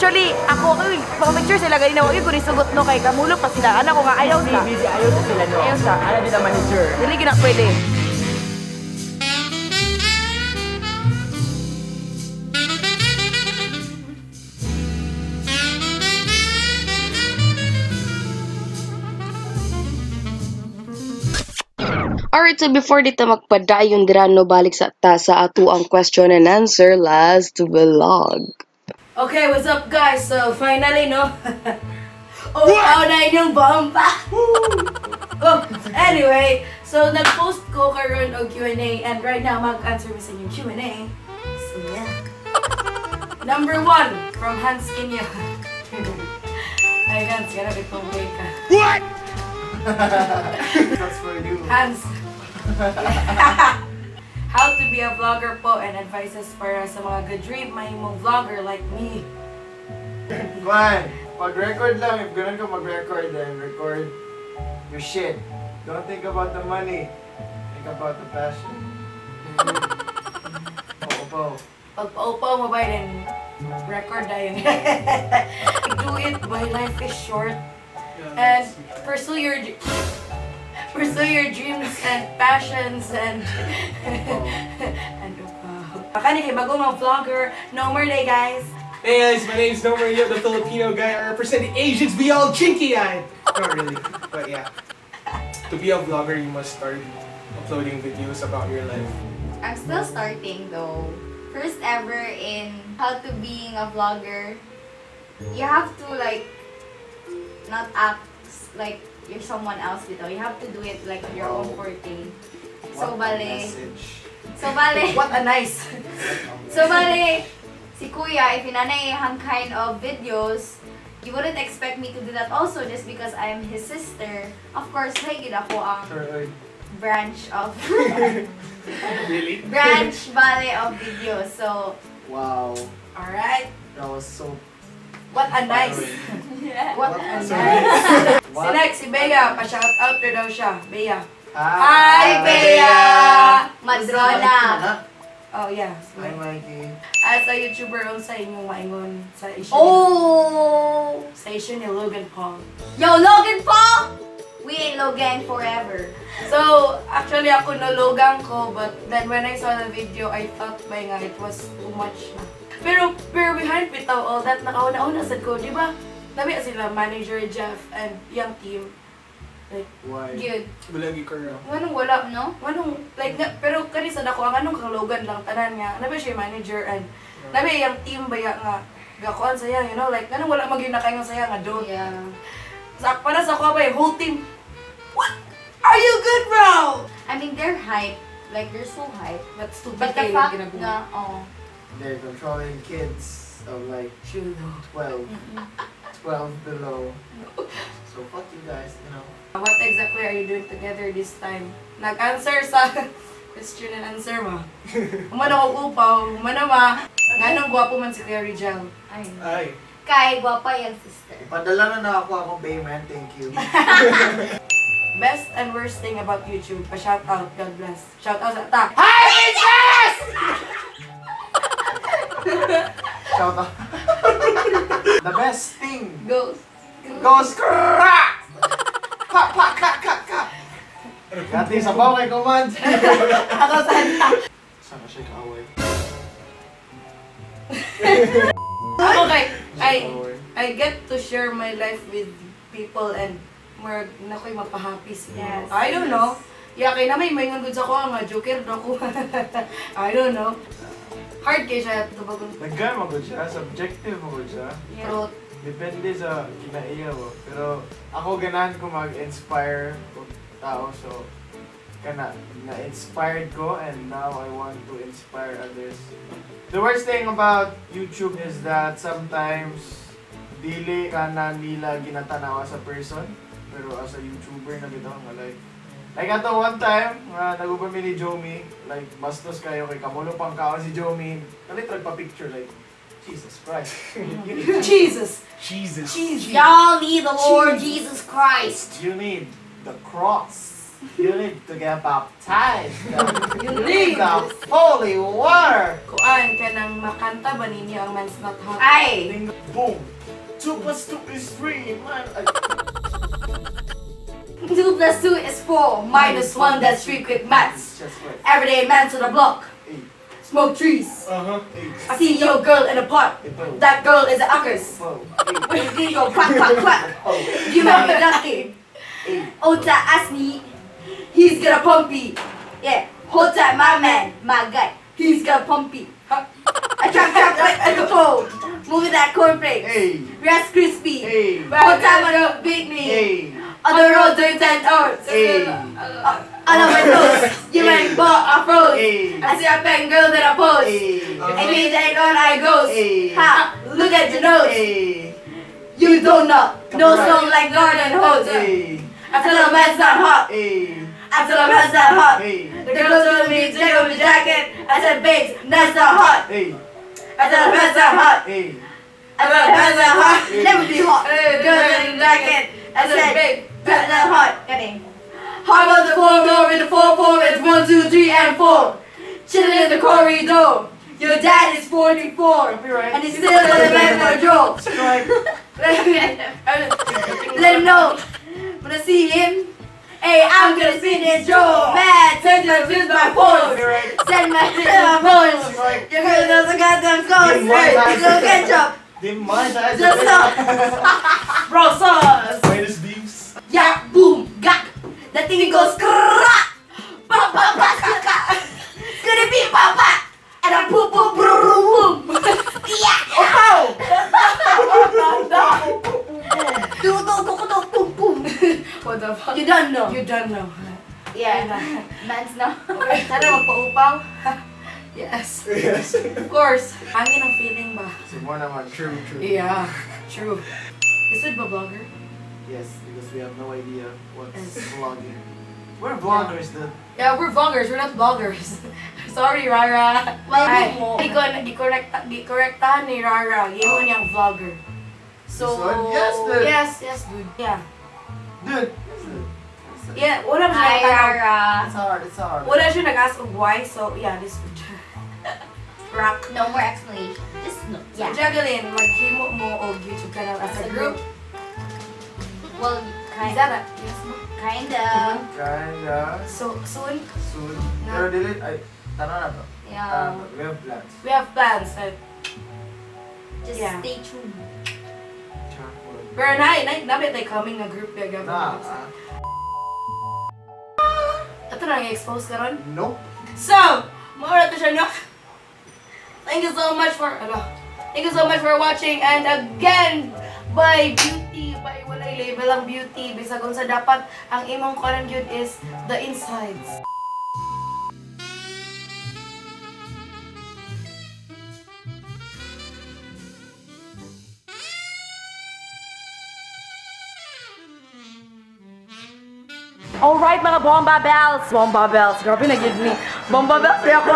Actually, ako mga picture sila ganina, wa ko nisugot no kay kamulo pa sila. Ana ko nga ayaw sa. Busy, ayaw sa sila no. Ayaw sa. Ana din ang manager. Dili gina pwede. Alright, so before dito magpadayon dira no, balik sa ta sa ato ang question and answer last vlog. Okay, what's up guys? So finally no. Oh, oh na inyong bomba. Oh, anyway, so nag-post ko karon og Q&A and right now mag-answer mi sa inyong Q&A. So yeah. Number 1 from Hans Kinya. Ay Hans, kana bitong ka. What? That's for you. Hans. How to be a vlogger po and advices para sa mga good dream mahimong vlogger like me. Gwan, pag-record lang, if ganun ka mag-record, then record your shit. Don't think about the money. Think about the passion. Paupaw. Pag paupaw mo ba, then record na yun. Do it while life is short. And pursue your dreams and passions and and upaw. Baka ni kay bago mga vlogger, no more day guys. Hey guys, my name's Nomer Yeo, the Filipino guy. I represent the Asians. Be all chinky-eyed. Not really, but yeah. To be a vlogger, you must start uploading videos about your life. I'm still starting though. First ever in how to being a vlogger, you have to like not act like you're someone else, you know. You have to do it like your own forte. So bale. So bale. What a nice. So bale. Si Kuya, if inanay hang kind of videos, you wouldn't expect me to do that also just because I'm his sister. Of course, like ako ang branch of really? Branch bale of videos. So wow. All right. That was so. What a nice. Yeah. What a nice. Si next, si Bea, pa-shout out daw siya. Bea. Hi, Hi Bea. Madrona. Oh yeah. Hi Mikey. As a YouTuber, unsa inyong maingon sa issue? Oh! Sa issue ni Logan Paul. Yo, Logan Paul! We ain't Logan forever. So, actually ako no Logan ko, but then when I saw the video, I thought by nga it was too much na. Pero behind bitaw all that, nakauna-una sad ko, di ba? Labi sila manager Jeff and yung team. Like, why? Good. Wala gyud ka. Nganong wala, no? Nganong, like, nga, pero kani sa dako, ang anong kang Logan lang, tanan nga, nabi siya manager and, nabi yung team ba ya nga, gakuan saya, you know, like, nganong wala magyud nakaingon saya nga, don't. Yeah. Sa, para sa ako ba, whole team, what? Are you good, bro? I mean, they're hype. Like, they're so hype. But stupid. But the fact na, oh. They're controlling kids of like, 12. 12 below. So fuck you guys, you know. What exactly are you doing together this time? Nag-answer sa question and answer ma. Umano ko upaw, umano ma. Nganong gwapo man si Kuya Rijal. Ay. Ay. Kay gwapa yung sister. Padala na ako akong payment, thank you. Best and worst thing about YouTube. Pa-shout out, God bless. Shout out sa ta. Hi, princess! Shout out. The best thing goes goes crack! Pa pa ka ka ka. Gati sabaw kay command. Ako santa. Sana siya kaaway. Okay, I get to share my life with people and more na ko'y mapahappy siguro. Yes. I don't know. Yeah, kay na may maingon gud sa ko nga joker do ko. I don't know. Hard kay siya tubagon. Naggan mo gud siya, subjective mo gud siya. Yeah. Depende sa kinaiya mo. Pero ako ganahan ko mag-inspire og tao, so kana na-inspired ko and now I want to inspire others. The worst thing about YouTube is that sometimes dili ka na nila ginatanawa sa person, pero as a YouTuber na bitaw nga like ato one time naguban mi ni Jomi, like bastos kayo kay kamulo pang kaon si Jomi, kalit pa picture like Jesus Christ. Jesus. Jesus. Jesus. Y'all need the Lord Jesus Christ. You need the cross. You need to get baptized. You need the holy water. Kuan ka nang makanta ba ninyo ang Man's Not Hot? Ay! Boom. 2 + 2 is 3. Man. 2 + 2 is 4. Minus 1, that's 3 quick maths. Just wait. Everyday man to the block. 8. Smoke trees. Uh-huh. 8. I see your girl in a pot. That girl is a uckers. 8. Go clack, clack, clack. You make me lucky. 8. Ota ask me. He's gonna pumpy. Yeah. Hold tight, my man, my guy. He's gonna pumpy. Huh? I trap, trap, like at the pole. Moving that cornflakes. Hey. Rice crispy. Hey. Hold time on the beat me. Hey. On the road doing 10 hours. Hey. All of my toes. You ain't bought, I froze. Hey. I see a bang girl that I pose. Hey. And he ain't on, I goes. Hey. Ha, look at your nose. Hey. You don't know. No song like garden hose. Hey. I tell him man's not hot. Hey. I tell him man's not hot. Hey. The girl told me to take off my jacket. I said, babes, that's not hot. Hey. I tell him man's not hot. Hey. I tell him man's not hot. Never be hot. The girl in the jacket. I said, babe, that's not hot. Kani. How about the 4 door in the 4 4? It's 1, 2, 3, and 4. Chilling in the corridor. Your dad is 44. Copyright. And he's still in the back for a joke. Strike. Let him know. When I see him, hey, I'm gonna spin his jaw. Mad, turn to lose my phone. Copyright. Send my phone. Strike. Your girl doesn't goddamn ghost. Hey, Go ketchup. Demonetize. Just stop. Bro sauce. Minus beefs. Yeah, boom, gak. That thing goes crack. Pa pa pa ka ka. It's gonna be pa pa. And a boom boom boom boom. Yeah. Oh. Do do do do boom boom. What the fuck? You don't know. You don't know. Yeah. Man's not. Sana magpaupaw. Yes. Yes. Of course. Hangin ang feeling ba? Simon naman. True, true. Yeah. True. Is it ba vlogger? Yes, because we have no idea what's Yes. vlogging. We're vloggers, dude. Yeah, we're vloggers. We're not bloggers. Sorry, Rara. Well, Ay, mo. Gikorrektahan ni Rara. Gimo niyang vlogger. So, This one? Yes, dude. Yes, yes, dude. Yeah. Dude. Yes, dude. Yes, dude. Yeah, wala siya Hi, nagtanong. Rara. It's hard, it's hard. Wala siya nag-ask of why, so yeah, this dude. Rock. No more explanation. Just no. So, Yeah. Jacqueline, maghimo mo og YouTube channel as a group. Well, Is kind that a yes mo? Kinda. Kinda. So, soon, Soon. Na. Pero dili, ay, tanaw na to. Yeah. Tanaw na to. We have plans. we have plans. Just Yeah. stay tuned. Pero na, na, like coming na group ya gabon. Nah. Ito na expose karon. Nope. So, more to siya no. Thank you so much for thank you so much for watching, and again, by beauty, by walay label ang beauty, bisag unsa dapat ang imong karon gyud is the insides. Alright mga Bomba Bells! Bomba Bells! Grabe na gid ni. Bomba Bells di ako.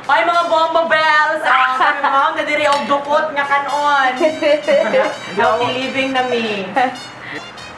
Ay mga Bomba Bells! Kami mga ang nadiri og dukot nga kanon. Healthy living na mi.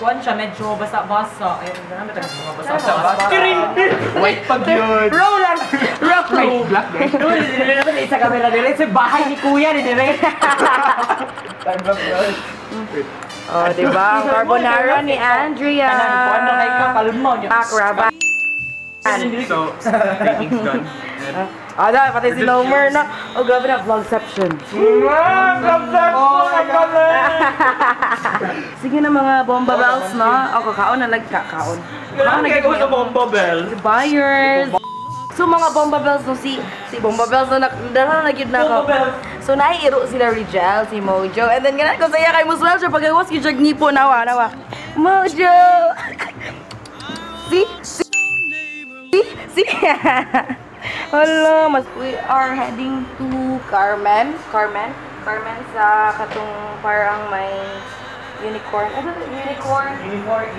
Kuan siya medyo basa-basa. Ay, ano naman basa-basa. White pag yun. Roll lang. Roll. Black guys. Roll dili naman isa kamera dili sa bahay ni kuya ni dire. Time black yun. Oh, di ba? Ang carbonara ni Andrea. Tanan kuan na kay ka kalma niya. Pak raba. So, baking's done. And Ah, dahil pati si Lomer na. Oh, grabe na vlogception. Oh, Sige na mga Bomba Bells, no? O, kakaon na lang kakaon. Kailangan kay ko sa Bomba Bells. Buyers! So mga Bomba Bells no, si Bomba Bells no, dala na gyud na ako. Bomba Bells. So naiiro sila Rigel, si Mojo, and then ganan ko saya kay Muswell siya pagawas gyud siya ngipo nawa nawa. Mojo! See? See? See? Hello, mas we are heading to Carmen. Carmen? Carmen sa katong parang may unicorn. Ano unicorn?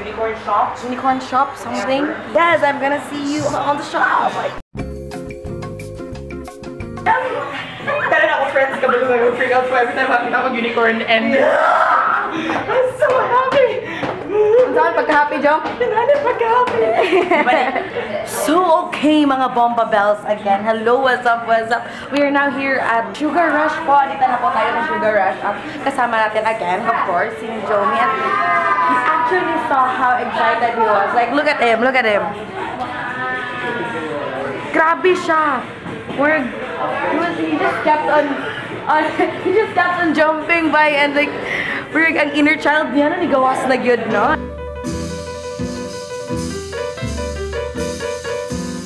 Unicorn shop. Unicorn shop something. Yes, I'm gonna see you on the shop. Tara na ako friends ka ba yung freak out ko every time makita ko unicorn and I'm so happy. Saan pagka-happy, Jom? Pagka-happy. So, okay, mga Bomba Bells again. Hello, what's up, what's up? We are now here at Sugar Rush po. Dito na po tayo ng Sugar Rush. At kasama natin again, of course, si Jomi. And you actually saw how excited he was. Like, look at him, look at him. Grabe siya. He just kept on, he just kept on jumping by and like, we're ang inner child niya na nigawas na gyud, no?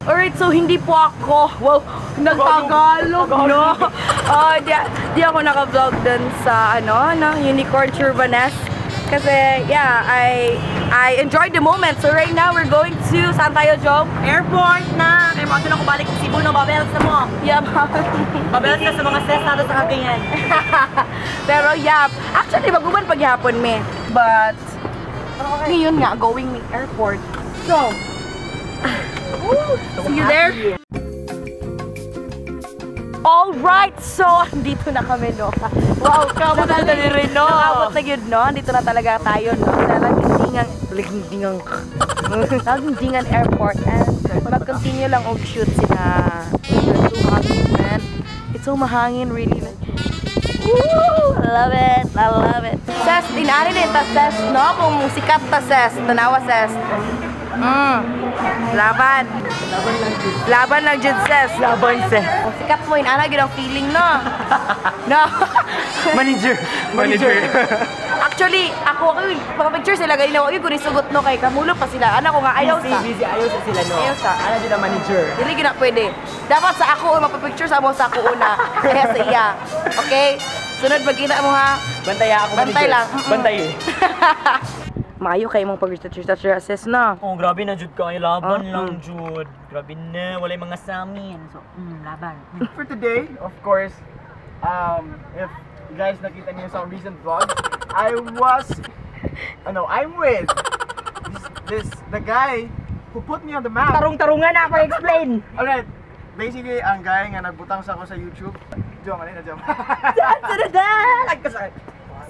Alright, so hindi po ako, wow, nagtagalog, no? Oh, di ako naka-vlog dun sa, ano, no, Unicorn Churbanes. Kasi, yeah, I enjoyed the moment. So right now, we're going to, saan tayo, Jom? Airport na! Kaya mo na ko balik sa Cebu, no? Babels na mo. Yeah, Babels na sa mga ses nato sa Cagayan. Pero yeah, actually, maguman paghapon me. But, ngayon nga, going airport. So, see you there. Alright, so andito na kami, no? Wow, Kamot na dali rin, no? Nakabot na yun, no? Andito na talaga tayo, no? Sa Lagindingan Airport. And mag-continue lang og shoot sila. It's so hangin, man. It's so mahangin, really. Like, woo! I love it. I love it. Ses, dinari din ta, ses, no? Kung sikat ta, ses. Tanawa, ses. Laban. Laban lang jud, ses. Laban, ses. Kung sikat mo, inana gyud ang feeling, no? No. Manager. Manager. Actually, ako mga picture sila ganina, wag ko nisugot no kay kamulo pa sila. Ana ko nga ayaw sa. Busy, ayaw sa sila, no? Ayaw sa. Ana jud ang manager. Dili gyud na pwede. Dapat sa ako mapapicture sa amo sa ako una. Kaya sa iya. Okay? Sunod magkita mo ha. Bantay ako, manager. Bantay lang. Bantay. Maayo kay imong pag-retouch assess na. Oh, grabe na jud ka. Laban lang jud. Grabe na, walay mga samin. So, laban. For today, of course, if you guys nakita niyo sa recent vlog, I'm with the guy who put me on the map. Tarong-tarungan na ako explain. Alright, basically, ang guy nga nagbutang sa ako sa YouTube. Jom, ano na, Jom?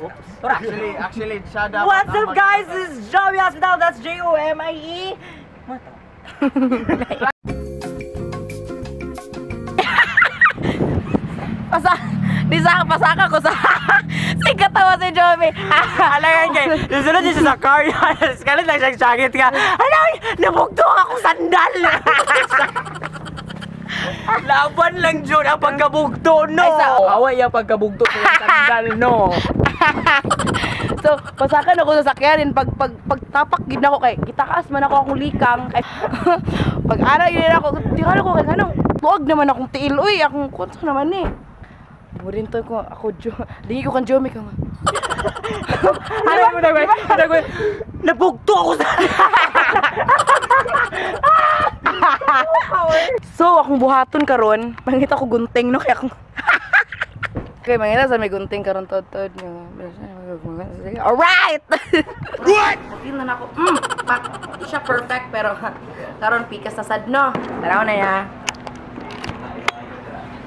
Oops. Actually, siya dapat. What's up, guys? This is Jomie Hospital. That's J-O-M-I-E. Pasaka ko sa sikat tawa si Jomie. Alam kay, susunod siya sa car. Kalit lang siyang jacket ka. Ano? Nabugto ako sandal. Laban lang jud ang pagkabugto, no. Away ang pagkabugto sa sandal, no. So, pasakan ako sa sakyanin pagtapak gid nako kay gitakas man ako akong likang kay pag ara yun ako di ko kay kanang tuog naman akong tiil uy akong kunso naman ni. Murin to ko ako jo dingi ko kan Jomie ka nga. Ano mo nagwe? Nabugto ako sa So, akong buhaton karon, mangita ko gunting no kay akong okay, mangita sa may gunting karon tod-tod. Alright! What? Feel na nako. Pak, di siya perfect pero karon pikas na sad no. Tanaw na ya.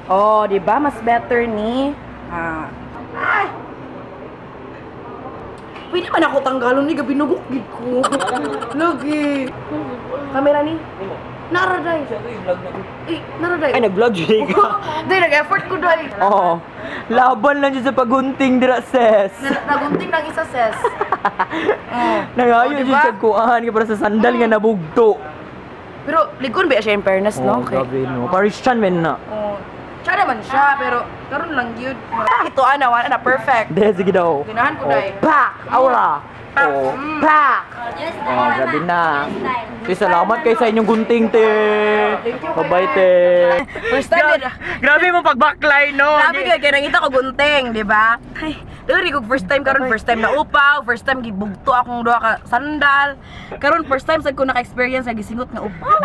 Oh, di ba mas better ni? Ah. Pwede man ako tanggalon ni gabi nugok gid ko. Lagi. Kamera ni. Naraday. Eh, naraday. Ay, nag-vlog jud ka. Day, nag-effort ko day. Oo. Laban lang jud sa pagunting dira, ses. Nagunting lang isa, ses. Nangayo Oh, jud diba? sa kuan kay para sa sandal nga nabugto. Pero ligon ba siya in fairness, no? Oh, grabe no. Paris chan men na. Oh. Siya naman siya, pero karon lang yun. Ito ana, wala na perfect. Deh, sige daw. Ganahan ko Oh, day. pak! Aura! Oh, pak! Oh, grabe na. Te, salamat kay sa inyong gunting, te. Bye-bye, te. First time din. Grabe mo pag-backline, no? Grabe kay kay nangita ko gunting, di ba? Ay, dili ko first time karon, first time na upaw, first time gibugto akong duha ka sandal. Karon first time sad ko naka-experience nga gisingot nga upaw.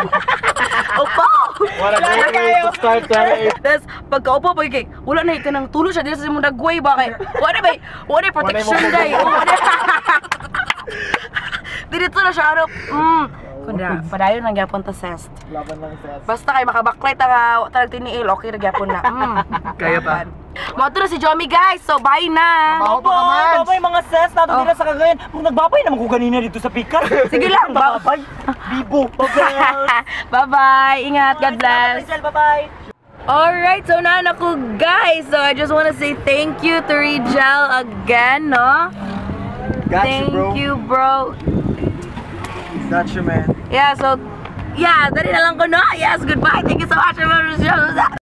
Upaw. What a great way to start life. Tapos pagkaupo pa kay wala na kanang tulo siya dili sa imong dagway ba kay wala ba wala protection Wala day. Wala. Dito na siya ano. Kunda padayon lang gyapon ta ses. Laban lang sa Basta kay makabaklay ta nga wa ta tiniil, okay ra gyapon na. Kaya pa. Mo na si Jomie guys. So bye na. Trabaho pa ka, Mans. Bye-bye, mga sis. Nato Oh. dira sa Cagayan. Kung nagbabay naman ko ganina dito sa Pikas. Sige lang, Babay. Bibo. Bye. Bye-bye. Ingat. God bless. Bye-bye. Alright, so naa na ko, guys. So I just want to say thank you to Rigel again, no? Got Thank you, bro. you, bro. Got you, man. Yeah, so yeah, dali na lang ko, no? Yes, goodbye. Thank you so much.